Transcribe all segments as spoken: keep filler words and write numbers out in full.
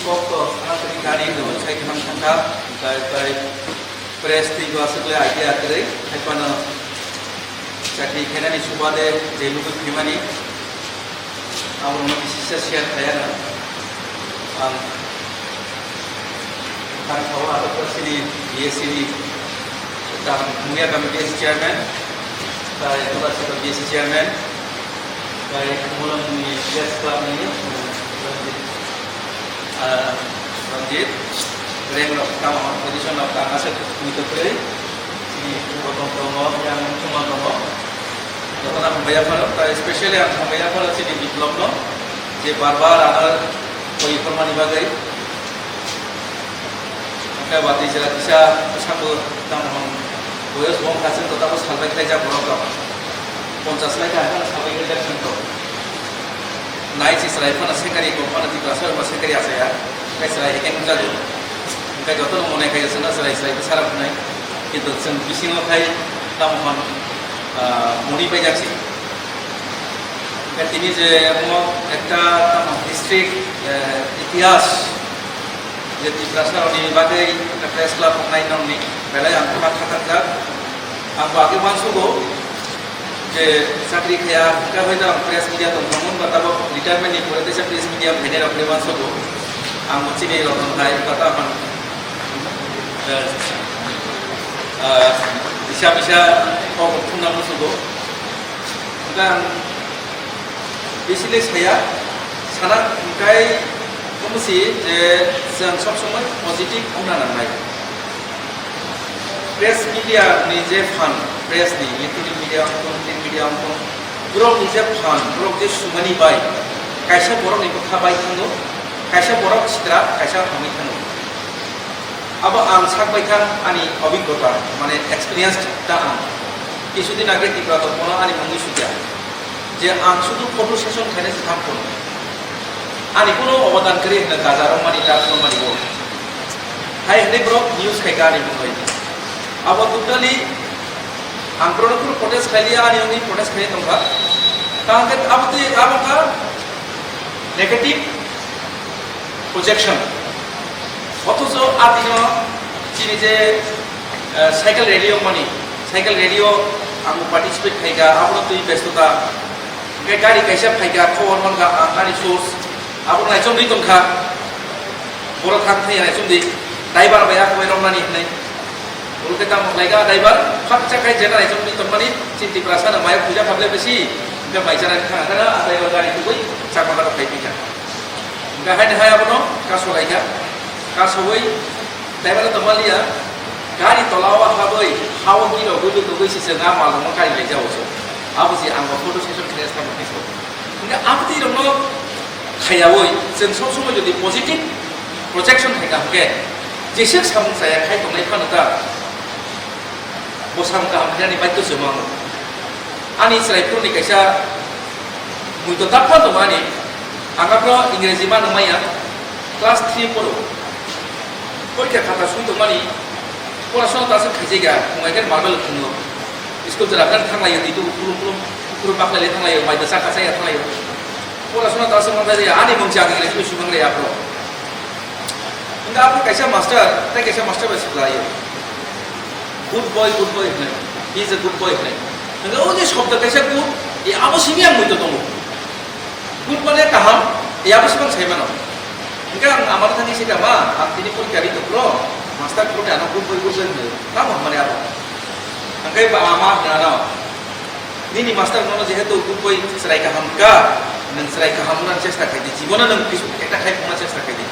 Kokto sanatari gari no sai kham thangkha, tai, tai press twi bo aswk le idea kwrwi, hai phano chakri khainani subade je lugui phaimani, abono bisisa share khaiyano. Ang, ang thago atok chini B S C ni Tang Muya Committee chairman, tai Tulasita B S C chairman, tai Mulangni press club ni, eh, Ranjit, ah, Ranjit, rank rok tamo position rok tang aswk twi twi, ni botong tongo, yang chuma tongo. Jotono hambai yaphano, tai specially ang hambai yaphano chini Biplobno, je bar bar ano koi phormani bagwi. Hwnkhe watwi jora kisa bwsakbo tamo hwn boyos bo wngkha, chwng to tamo salbai khlaijak borok rok. Ponchas lai kha, haphano salbai khlaijak chwng to. Nai se chwrai phano sekari tong phano Tiprasa rokno sekari achaya. Hwnkhe chwrai hekhe nukjago. Hwnkhe jotono mone khai chwngno chwrai chwrai bwsarok hwnwi. Kintu chwng bisingo khai tamo hwn, ah, muni paijak se. Hwnkhe tini je omo ekta tamo history, eh, itihas, je Tiprasa rokni bagwi ekta press club wngnai nokni belai ang kha kha thangkha. Ang bo age uansugo je chakri khaya hwnkhe hoi no ang press media tong thangmani ba tabok retirement ni pore teisa press media phainai rok le uansugo. Ang bo chini rok hai kata ang, eh, eh, bisa bisa kok thumna musugo. Hwnkhe ang bisile saya, sana hwnkhe omo si je chwng sob somoi positive wngna nangnai. Press media ni je phan, press ni electronic media wngthung, print media wngthung, borok ni je phan, borok je sumani bai, kaisa borok ni bwkha bai thango, kaisa borok sitra, kaisa hamwi thango. Abo ang sak bai thang ani obiggota, mane experience ta ang. Kisudin age Tipra Tormono ani mungwi sukya. Je ang sudu photo session khaina se thang phuru. Ani kuno obodan kwrwi hwnwi gaja rwmani, drugs rwmani bo. Hai hwnwi borok news khai ka ani mungwi. Abo totally ang borokno kuno protest khai liya, ani wngwi protest khai tongkha. Tang khe abo twi abo kha negative projection. Othocho a dino chini je, eh, cycle rally wngmani, cycle rally o ang participate khaika, abono twi bestota. Hwnkhe gari kaisa phaika, khobor mankha ang ani source, abo naichomwi tongkha. Borok thang thai naichomdi, driver bai a kwbai romnani hwnwi. Oro khe tamo khlaika driver, khakcha khai jena naichomwi tongmani, chini Tiprasa no mayo puja khaple bisi, hwnkhe bai chana thang kana, a driver gari tubui chakma karo phai pika. Hwnkhe haini hai abono kasolaikha, kasowi driver tongmaliya, gari tolao habwi, hao giro gulu tubui si chwng a malrokno kari laijao se. Abo si ang bo photo session khe sa bo khe so. Hwnkhe amtwi rokno khaiyawi, chwng sob somoi jodi positive projection khaika hwnkhe, jesa samung chaya khai tongnai phano ta, bo samung kaham khainani baidhyo se mango. Ani chwrai phuruni kaisa muitu tapma tongo ani, ang aphano Ingreji mano maya, class three phoro. Porikha khata swi tongmani, porasona ta aswk khaijaiga, mungaikheno marble thwngno. School jora khe thanglaio, twi tubu khulum khulum, khulum bakhlailai thanglaio, mai bwsa kachai ya thanglaio. Porasona ta aswk manjak ya, ani mung chang English bai sumang ya bro. Hwnkhe abo kaisa master, tei kaisa master bai swlaio. Good boy, good boy hwnwi. He is a good boy hwnwi. Hwnkhe o je shobdo kaisa good, e abo simi ang muitu tongo. Good mane kaham, e abo simi ang sai mano. Hwnkhe ang amano thangwi sai kha, "Ma, ang tini porikha ri tong bro, master bro ni ano good boy, good boy hwnwi." Tamo hwnmani abo. Hwnkhe ba ama hwnwi ano. Nini master nono jehetu kubui chwrai kaham ka, nwng chwrai kaham wngna chesta khai di, jibono nwng kisu ekta khai phungna chesta khai di.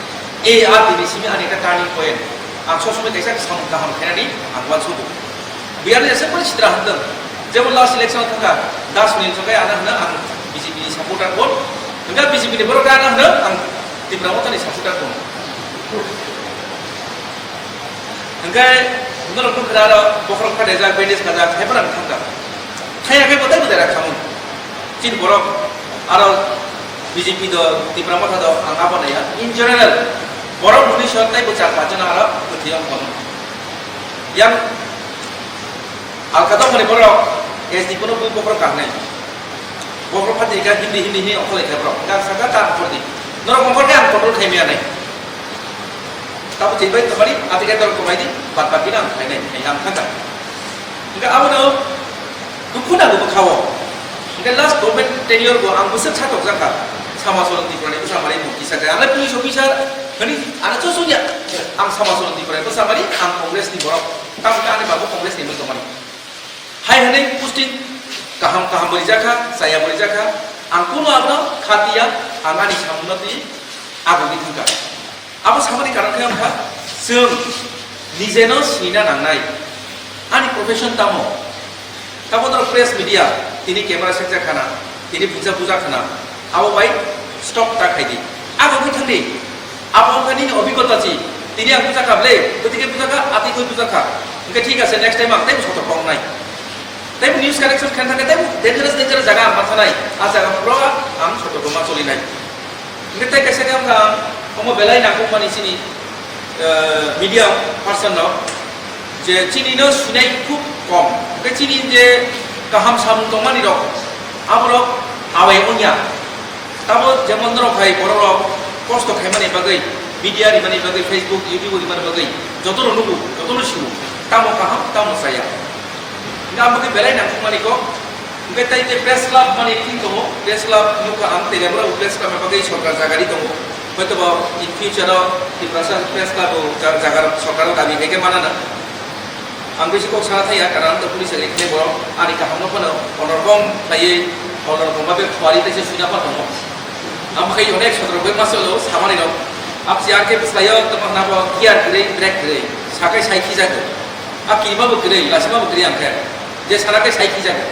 E a tini simi ani ekta turning point. Ang sob somoi kaisa samung kaham khainani ang uansugo. Biyani ase pori sitra hanteng. Jebo last election thangka, das minute sokai ana hwno ang B J P ni supporter kon. Hwnkha B J P ni borok ana hwno ang Tipra Motha ni supporter kon. Hwnkhe norok nukha aro bokhorok phatlaijak, bandage khajak, haiphano ang thangkha. Thangya khe bo tei bo dera khamung. Chini borok aro B J P do, Tipra Motha do ang abo naiya. In general, borok muni sor tei bwchar paijano aro kwthwi wng kono. Yang alka dongmani borok S D P no bui bokhorok kahnai. Bokhorok phatwi kha hindi, hindi, hindi ongkhorlai kha borok. Hwnkhe ang sakha ta ongkhordi. Norok ongkhor khe ang control khai maya nai. Tabo je bai tongmani, atheke dol tongmani, bad bad bini ang khainai, ang thangkha. Hingke abono dukhu nango bwkhao. Hingke last government tenure bo ang bwswk satok jakha. Sama Solon Tripura ni bwsa mari mung kisa khe. Ang police officer, hani, ano chosokya. Ang Sama Solon Tripura ni bwsa mari, ang Congress ni borok. Tamo khe ani babu Congress ni mung tongmani. Hai hwnwi posting kaham kaham bo rijak kha, chaya bo rijak kha. Ang kunu abono khatiya, ang ani samungno twi agugwi thangkha. Abo samani karon khe wngkha, chwng nijeno sinina nangnai. Ani profession tamo? Tamo norok press media, tini camera sekjak khana, tini buja buja khana, abo bai stop ta khaidi. Abo wngwi thangdi. Abo wngkha nini obhigota si. Tini ang bujakha ble, bwtwi khe bujakha, atwi khe bujakha. Hwnkhe thik ase, next time ang teibo sotok tongnai. Teibo news collection khaina thangkhe teibo dangerous, dangerous jaga ang ma thanai. A jaga phuru ang sotok ma cholinai. Hwnkhe tei kaisa khe wngkha ang omo belai nangkukmani chini, eh, media person rok. Je chini no sinai khub kom. Hwnkhe chini je kaham samung tongmani rok, aborok awai wngya. Tamo jemon norok hai borok rok kosto khaimani bagwi, media rimani bagwi, Facebook, YouTube rimani bagwi, jotono nugo, jotono siwo. Tamo kaham, tamo chaya. Hwnkhe amo khe belai nangkukmani kok. Hwnkhe tei je press club mani thing tongo, press club nukha ang, tei rebra press club ni bagwi sorkar jaga ri tongo. Hoitoba in future o Tiprasa press club o ja-, jaga sorkar o dabi khe manana. Ang bisi kok sana thaya, karon to police ni khe borok ani kaham no phano honor bong khlaiwi, honor bong ba be khwari tei se suina pha tongo. Ang khe onek sodro bai masolo samani rok. Apsi ar khe bwsai o to ma nabo gear kwrwi, brake kwrwi, sakai sai khijago. A kirima bo kwrwi, lasima bo kwrwi ang khe. Je sana khe sai khijago.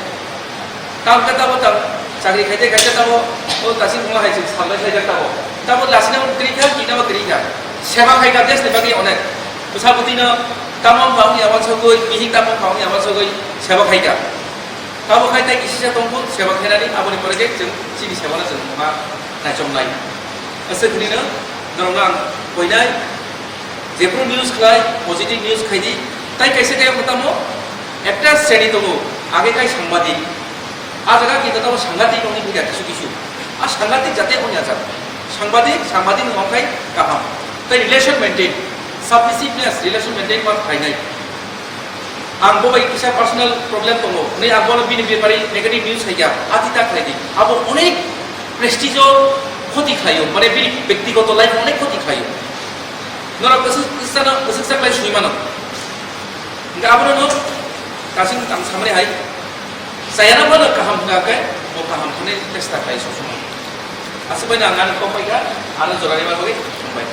Tam khe tabo tam chakri khaite khaite tabo o tasi mungla hai se salbai khaijak tabo. Tabo lasina bo kwrwi kha, kirina bo kwrwi kha. Seba khai kha, desh ni bagwi onek. Bwsa bwtwi no tamo wngkha wngya wansugwi, bihik tamo wngkha wngya wansugwi seba khai kha. Tamo khai tei kisisa tongkhu seba khainani, aboni pore khe chwng chini sebano chwng ma naichomnai. Aswk hinwi no norokno ang koinai, jephru news khlai, positive news khaidi, tai kaisa khe tamo ekta sreni tongo, age khai sangbadik. A jaga kinto tamo sangadik wngwi phikha kisu kisu. A sangadik jate wngya jak. Sangbadik, sangbadik wng khai kaham. Tai relation maintain, submissiveness, relation maintain ma khlainai. Ang bo bai kisa personal problem tongo. Hwnwi ang bono bini bepari negative news hai kha. Ati ta khlai di. Abo onek prestige o khoti khlaio. Mane bini bektigoto life onek khoti khlaio. Norok kwswk, kwswk, kwswk sa khlai sui mano. Hingke abono no kasing tang samani hai. Sayana bono kaham hingka khe, bo kaham hwnwi chesta khlai sob somoi. Aswk bai no ang ani kok bai kha, ano jora rima bagwi hambai.